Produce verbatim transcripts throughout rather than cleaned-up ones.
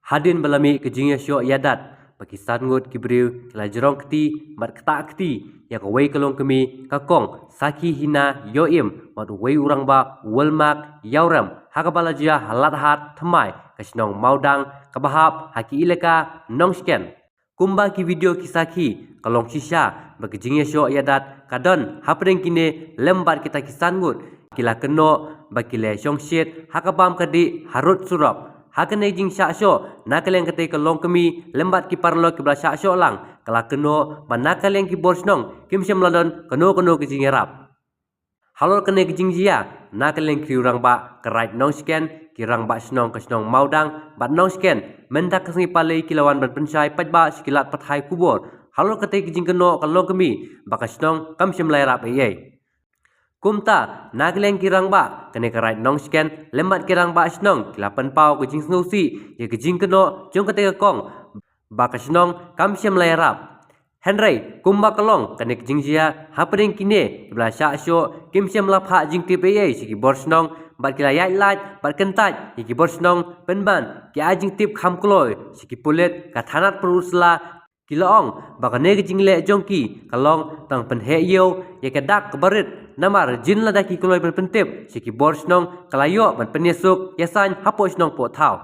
Hadien ba la mih ka jingïashoh ïadat, ba ki san ngut ki briew ki la jrong kti bad ktah kti ïa kawei ka longkmie, ka Kong Sakhi Hina Ïoh Im, bad uwei u rangbah u Walmark Ïawrem, ha kaba la jia ha Ladhad Thymmai, ka shnong Mawdang, kaba hap ha ki elaka Nongshken. Kumba ki video ki sakhi, ka long shisha ba ka jingïashoh ïadat ka don hapdeng kine lem bad kita ki san ngut, ki la kynnoh ba ki la shong shit ha ka bam ka dih harud surok. Ha kane ka jingshah shoh na ka liang katei ka longkmie lem bad ki paralok kiba la shah shoh lang, ka la kynnoh ba na ka liang ki bor shnong kim shym la don kano kano ka jingïarap. Halor kane ka jingjia, na ka liang ki rangbah ka Raid Nongshken, ki rangbah shnong ka shnong Mawdang bad Nongshken, mynta ka sngi Palei ki la wan ban pynshai paidbah sha ki lad pathai khubor halor katei ka jingkynnoh ka longkmie ba ka shnong kam shym la ïarap ei ei. Kumta, na ka liang ki rangbah kane ka Raid Nongshken lem bad ki rangbah shnong ki la pynpaw ka jingsngewsih ïa ka jingkynnoh jong katei ka Kong ba ka shnong kam shym la ïarap. Hynrei kumba ka long kane ka jingjia, hapdeng kine kiba la shah shoh kim shym la phah jingtip ei ei sha ki bor shnong, bad ki la ïaid lait bad kyntait ïa ki bor shnong pynban ki ai jingtip kham kloi sha ki pulit ka thanat Pynursla. Ki la ong ba kane ka jingleh jong ki ka long tang pynheh ïew ïa ka dak kaba rit, namar jin lada ki kloi ban pyntip sha ki bor shnong, ka la ïoh ban pynïasuk ïasaiñ hapoh shnong poh thaw.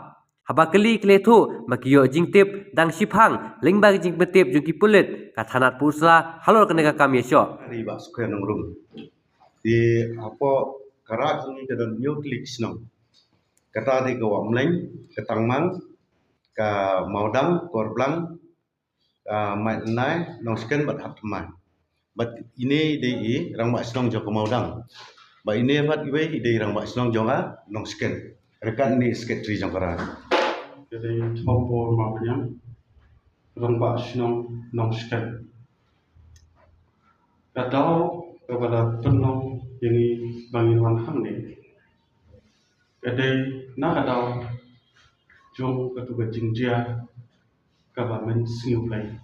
Haba kylli ki la ïathuh ba ki ïoh jingtip dang shiphang lyngba ka jingpyntip jong ki pulit ka thanat Pynursla halor kane ka kam ïashoh. Ri Bah Sukhen Nongrum. Te hapoh ka Raid ngi ka don hynñiew tylli ki shnong. Kata dei ka Wah Mleng, ka Tangmang, ka Mawdang, Korblang, ah, Maitnai, Nongshken bad Hap Thymmai. Bad ine i dei i rangbah shnong jong ka Mawdang. Bad ine pat iwei i dei i rangbah shnong jong ka Nongshken. Ryngkat ine i secretary jong ka Raid. Ka dei Thombor Mawbniang, rangbah shnong Nongshken. Ka daw kaba la pynlong ïa ngi ba ngin wan hangne, ka dei na ka daw jong katu ka jingjia kaba mynsngew Blei.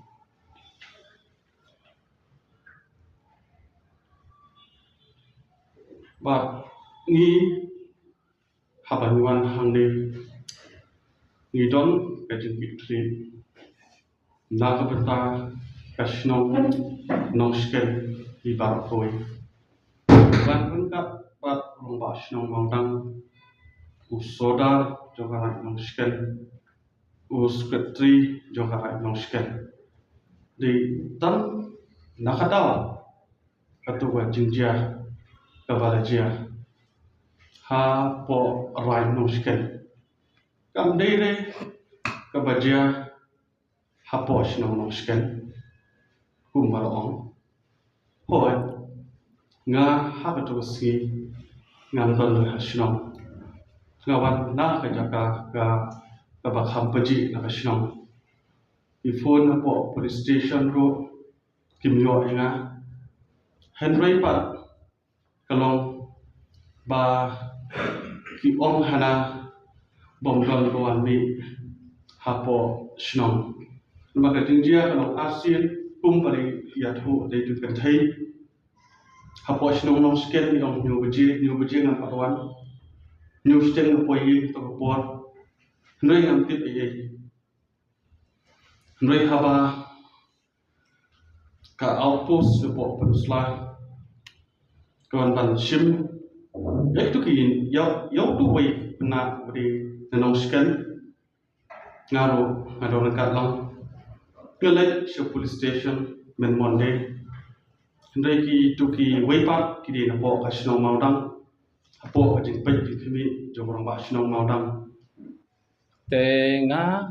Bad ngi, haba ngi wan hangne, ngi don ka jingkitkhlieh na ka bynta ka shnong Nongshken hi baroh kawei. Ban ryngkat bad u rangbah shnong Mawdang, u sordar jong ka Raid Nongshken, u secretary jong ka Raid Nongshken. Dei tang na ka daw katu ka jingjia kaba la jia hapoh Raid Nongshken. Kam dei re kaba jia hapoh shnong Nongshken kumba la ong. Hooid, nga ha katu ka sngi ngam don re ha shnong. Nga wan na ka jaka ka, kaba kham pajih na ka shnong. I phone hapoh police station ruh kim ïoh ïa nga. Hynrei pat ka long ba ki ong hana bym don ba wan mih hapoh shnong. Namar ka jingjia ka long arsien, kumba la ïathuh da i kynthei. Hapoh shnong Nongshken i ong hynñiew baje, hynñiew baje ngam pat wan. Hynñiew shiteng nga poi ïing ha kato ka por. Hynrei ngam tip ei ei. Hynrei haba ka outpost hapoh Pynursla ka wan ban shim ïa kitu ki, ïa, ïa utu uwei u khynnah uba dei na Nongshken, nga ruh nga don ryngkat lang. Nga leit sha police station mynta Monday. Hynrei kitu kiwei pat ki dei napoh ka shnong Mawdang, hapoh ka jingpeit jingkhmih jong u rangbah shnong Mawdang. Te nga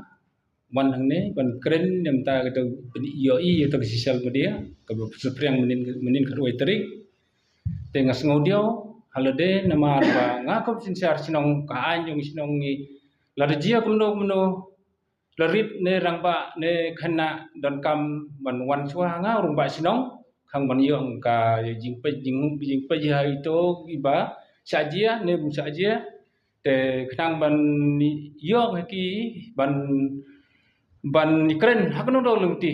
wan hangne ban kren na ka bynta kata, ban ïohi ïa kata ka social media kaba pynsaphriang mynnin, mynnin ka arphew tarik. Te nga sngew diaw ha lade namar ba nga kum u synshar shnong, ka aiñ jong shnong ngi, lada jia kumno kumno, la rit ne rangbah ne khynnah, donkam ban wan shuwa ha nga u rangbah shnong, khnang ban ïoh ka jingpeit, jing, jingpeit ha ito kiba shah jia ne bym shah jia. Te khnang ban ïoh ha ki ban, ban kren ha kano kano ka lynti,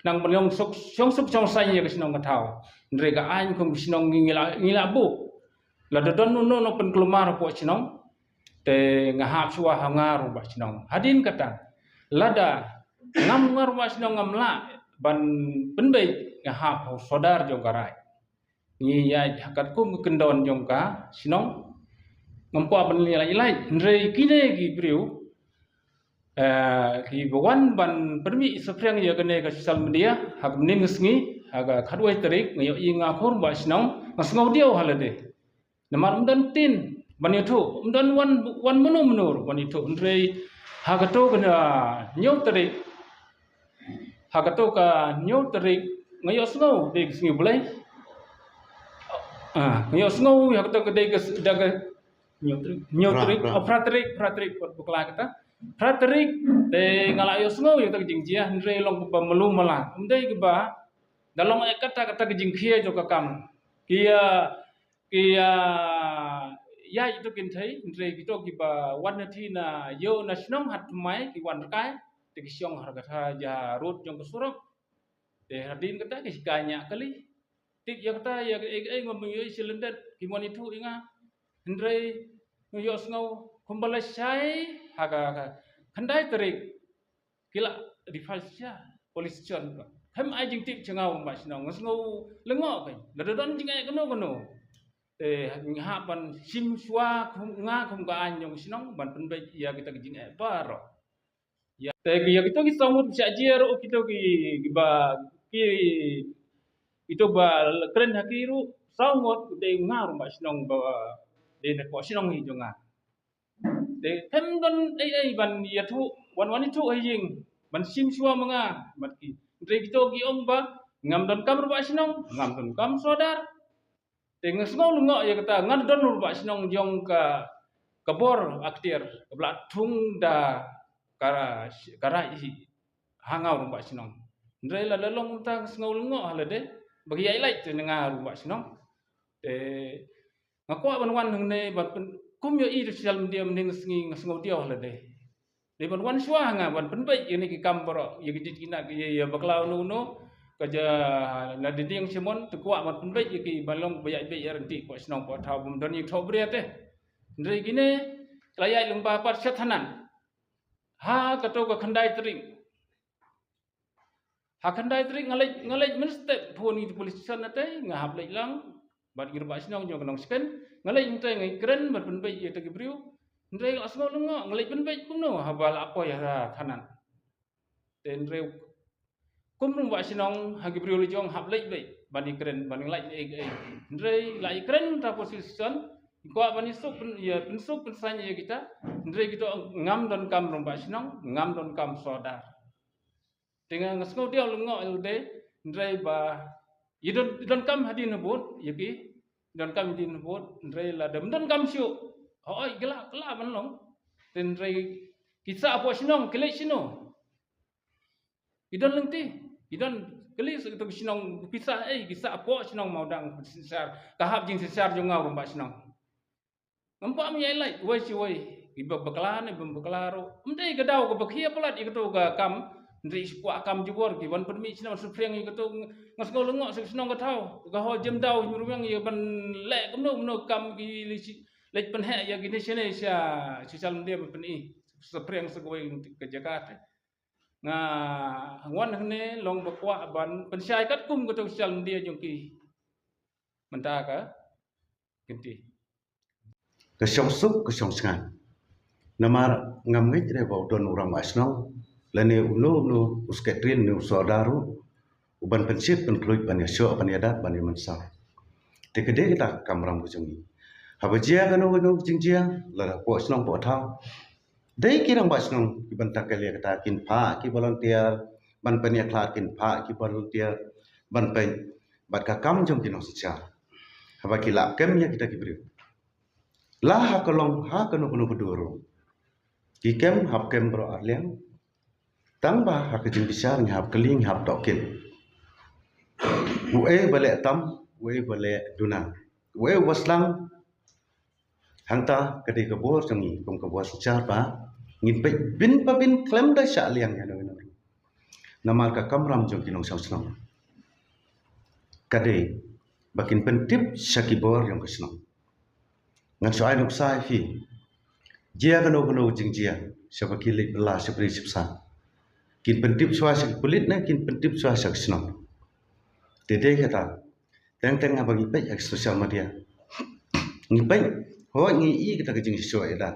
khnang ban ïoh suk, shong suk shong saiñ ïa ka shnong ka thaw. Hynrei ka aiñ kum ka shnong ngi la, ngi la buh. Lada don uno uno u pynkulmar hapoh shnong, Te nga hap shuwa ha u ngar u rangbah shnong. Hadien kata, lada ngam, u ngar u rangbah shnong ngam lah ban pynbeit, nga hap ha u sordar jong ka raid. Ngi ïaid ha katkum ka kyndon jong ka shnong. Ngam kwah ban ïaid, ïaid, hynrei kine ki briew, eh, kiba wan ban pynmih saphriang ïa kane ka social media, ha ka mynnin ka sngi, ha ka khatwei tarik, nga ïohi nga kum u rangbah shnong, nga sngew diaw ha lade. Namar ym don ktien ban ïathuh, ym don wan, wan mano mano ban ïathuh, hynrei ha kato ka hynñiew tarik, ha kato ka hynñiew tarik, nga ïohsngew dei ka sngi Blei. Ah, nga ïohsngew ha kato ka dei ka s-, da ka hynñiew tarik, hynñiew tarik, oh, phra tarik, phra tarik, pat bakla kata. Phra tarik, te nga la ïohsngew ïa kata ka jingjia, hynrei long kaba malu mala. Ym dei kaba, da long eh kata, kata ka jingkhia jong ka kam. Ki, ah, ki, ah, ïa ito kin thei, hynrei kito kiba wan na thi na ïew na shnong hat mai, ki wan rkai, te ki shong ha kata ja rud jong ka surok. Te hadien kata ki shika ñiah kali. Tip ïa kata ïa kaei kaei, ngam ïohi shi lyndet, kim wan ïathuh ïa nga. Hynrei nga ïohsngew kumba lashai ha ka, ka khyndai tarik, ki la refer sha police station. Khlem ai jingtip sha nga u rangbah shnong, nga sngew lyngngoh kein. Lada don jingeh kano kano, te ngi hap ban shim shuwa kum, nga kum ka aiñ jong ka shnong ban pynbeit ïa kita ki jingeh baroh. Ïa, te ïa kito ki saw ngut ba shah jia ruh, kito ki, kiba, ki, kito ba kren ha ki ruh, saw ngut dei nga u rangbah shnong ba dei na poh shnong hi jong nga. Te khlem don ei ei ban ïathuh, wan wan ïathuh ha ïing, ban shim shuwa ma nga bad ki. Hynrei kito ki ong ba ngam donkam rangbah shnong, ngam donkam sordar. Te nga sngew lyngngoh ïa kata, nga don rangbah shnong jong ka, ka bor aktiar, kaba la thung da ka, ka raid hi ha nga u rangbah shnong. Hynrei lada long kumta, nga sngew lyngngoh ha lade ba ki ïaid lait te na nga u rangbah shnong. Te nga kwah ban wan hangne ban pyn-, kum ïohi da social media mynne ka sngi, nga sngew diaw ha lade. Dei ban wan shuwa ha nga ban pynbeit ïa kine ki kam baroh, ïa ki jingkynnoh, ïa, ïa bakla uno uno, ka ja na dinding shimon, te kwah ban pynbeit ïa ki ban long ba ïaid beit ïaid ryntih, poh shnong poh thaw, bym don ïing thoh bria te. Hynrei kine ki la ïaid lyngba pat sha thanan. Ha kato ka khyndai tarik. Ha khyndai tarik nga leit, nga leit mynstep, phone ïa ki police station na te, nga hap leit lang bad ki rangbah shnong jong ka Nongshken. Nga leit mynta nga kren ban pynbeit ïa kita ki briew. Hynrei nga sngew lyngngoh, nga leit pynbeit kumno haba la poi ha thanan. Te hynrei kum rangbah shnong ha ki briew la jong, hap leit beit ban ïakren, ban lait ei ei. Hynrei la ïakren mynta police station, kwah ban ïasuk pyn-, ïa pynsuk pynsaiñ ïa kita. Hynrei kita ngam donkam rangbah shnong, ngam donkam sordar. Te nga, nga sngew diaw lyngngoh ïa lade, hynrei ba ïa don, ïa donkam hadien habud ïa ki, ïa donkam hadien habud, hynrei lada ym donkam shuh, hooid, ki lah, ki lah ban long. Te hynrei ki sah poh shnong, ki leit shano? Ki don lynti, ki don, kylli sa kito ki shnong, phi sah ei, ki sah poh shnong Mawdang, synshar, ka hap jingsynshar jong nga u rangbah shnong. Ngam kwah ban ïaid lait, uwei shi uwei, kiba bakla ne bym bakla ruh. Ym dei ka daw kaba khia palat ïa kato ka kam, hynrei shu kwah kam jubor, ki wan pynmih shnong saphriang ïa kato, nga sngew lyngngoh sa ka shnong ka thaw, ka hoi jem daw, hynrei ïa ban leh kumno kumno kam ki leit shi, leit pynheh ïa kine shane sha social media ban pyni saphriang sa kawei ka jaka te. Nga wan hangne long ba kwah ban pynshai katkum kato ka social media jong ki. Mynta ka kynti. Ka shong suk, ka shong shngain. Namar ngam ngeit re ba u don u rangbah shnong, lane uno uno u sekretari ne u sordar ruh, u ban pynshit pynkhluit, ban ïashoh, ban ïadat, ban ïamynsaw. Te ka dei kata ka kamram ka jong ngi. Haba jia kano kano ka jingjia, lada poh shnong poh thaw, dei ki rangbah shnong ki ban tackle ïa kata, kin phah ki volunteer ban pynïakhlad, kin phah ki volunteer ban pyn, bad ka kam jong ki nongsynshar. Haba ki lah kem ïa kita ki briew, la ha ka long ha kano kano ka dur ruh, ki kem, hap kem baroh arliang. Tang ba ha ka jingbishar ngi hap kylli, ngi hap tohkit. Uei ba leh tam, uei ba leh duna, uei uba slang. Hangta ka dei ka bor jong ngi kum ka bor synshar ba ngin peit bin pa bin khlem da shah liang ïano ïano. Namar ka kamram jong ki nongshong shnong ka dei ba kin pyntip sha ki bor jong ka shnong. Ngan shu ai nuksa ïa phi. jia kano kano jingjia, sha ba ki leit bylla shaphrang shaphrang, kin pyntip shuwa sha ki pulit ne kin pyntip shuwa sha ki shnong. Te dei kata, teng teng haba ngi peit ha ki social media, ngi peit, hooid ngi i kata ka jingshisha ïa da.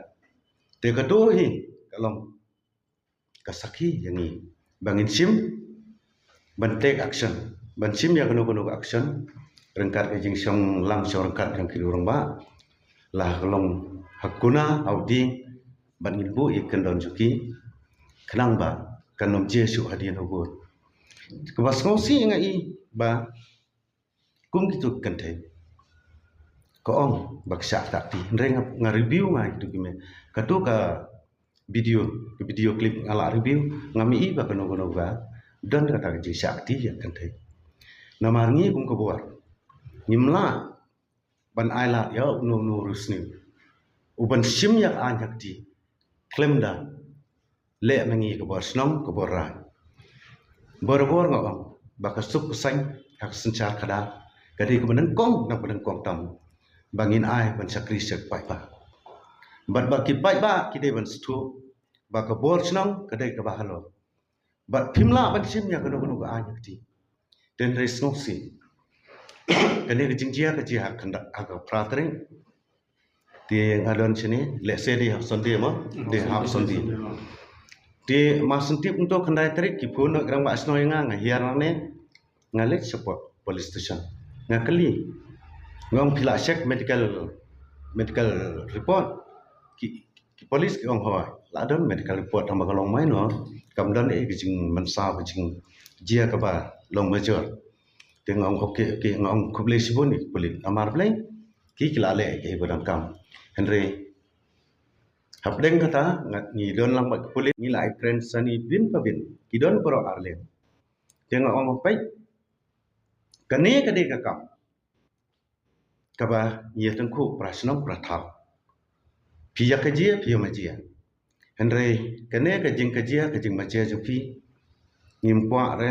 Te kato hi ka long ka sakhi ïa ngi ba ngin shim ban take action, ban shim ïa kano kano ka action ryngkat ka jingshong lang shong ryngkat jong ki rangbah, la ka long ha kuna ha u dieng, ban ngin buh ïa ka kyndon jong ki khnang ba kan ym jia shuh hadien ha u bud. Kaba sngewsih nga i ba kum kito ki kynthei, ka ong ba ka shah ka kti, hynrei nga, nga review nga ïa kito ki mei, kato ka video, ka video clip nga la review, ngam i ba kano kano ba don kata ka jingshah kti ïa ka kynthei. Namar ngi kum ka bor ngim lah ban ai lad ïa uno uno u riewsniew u ban shim ïa ka aiñ ha kti khlem da leh ma ngi ka bor shnong ka bor raid. Barabor nga ong ba ka suk ka saiñ ha ka synshar khadar ka dei kaba nyngkong, na kaba nyngkong tam ba ngin ai ban shakri sha ki paidbah. Bad ba ki paidbah ki dei ban sngewthuh ba ka bor shnong ka dei kaba halor. Bad phim lah ban shim ïa kano kano ka aiñ ha kti. Te hynrei sngewsih, kane ka jingjia ka jia ha ka phra tarik. Te nga don shane, lehse dei ha Sunday mo, dei ha Sunday. Te mar shen tip kumto khyndai tarik ki phone noh ki rangbah shnong ïa nga, nga hiar nangne, nga leit sha police station, nga kylli, nga ong phi la check medical, medical report? Ki, ki police ki ong hooid, la don medical report, tangba ka long minor, kam don ei ka jingmynsaw ka jingjia kaba long major. Te nga ong okay, okay, nga ong khublei shibun ïa ki pulit. Namar balei? Ki, ki la leh ïa kiba donkam. Hynrei hapdeng kata, nga, ngi don lang bad ki pulit, ngi la ïakren sani bin pa bin. Ki don baroh ar liang. Te nga ong peit, kane ka dei ka kam kaba ngi ïa tyngkhuh para shnong para thaw. Phi ïa ka jia, phi ïa ma jia. Hynrei kane ka jing ka jia, ka jing ma jia jong phi, ngim kwah re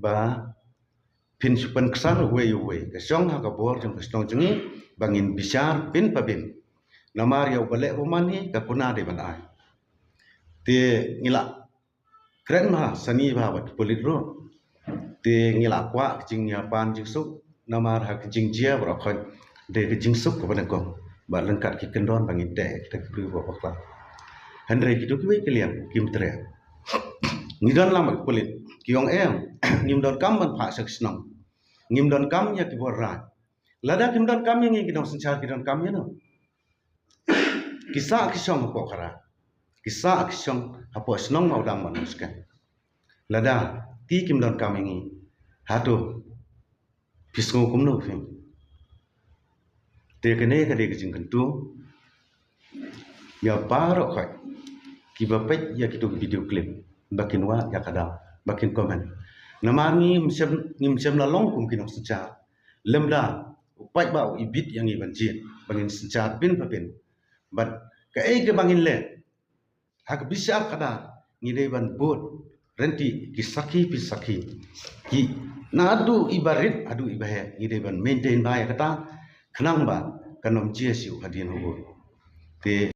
ba phin shu pynksan uwei uwei. Ka shong ha ka bor jong ka shnong jong ngi ba ngin bishar bin pa bin. Namar ïa uba leh bymman hi ka kuna dei ban ai. Te ngi la kren bha sani bha bad ki pulit ruh. Te ngi la kwah ka jingïapan jingsuk, namar ha ka jingjia baroh khoit dei ka jingsuk kaba nyngkong bad ryngkat ki kyndon ba ngin teh ïa kita ki briew ba bakla. Hynrei kito kiwei ki liang kim treh. Ngi don lang bad ki pulit, ki ong em, ngim donkam ban phah sha ki shnong, ngim donkam ïa ki bor raid. Lada kim donkam ïa ngi, ki nongsynshar ki donkam ïano? Ki sah ki shong hapoh Khara, ki sah ki shong hapoh shnong Mawdang Mawsken. Lada ki kim donkam ïa ngi, hato phi sngew kumno phi? Te kane ka dei ka jingkyntu ïa baroh khoit kiba peit ïa kito ki video clip, ba kin wad ïa ka daw, ba kin comment. Namar ngim shym, ngim shym la long kum ki nongsynshar. Lymda u paidbah u ibit ïa ngi ban jied ba ngin synshar bin pa bin. Bad kaei kaba ngin leh ha ka bishar khadar, ngi dei ban bud ryntih ki sakhi pi sakhi, ki naduh iba rit haduh iba heh, ngi dei ban maintain bha ïa kata khnang ba kan ym jia shuh hadien ha u bud. Te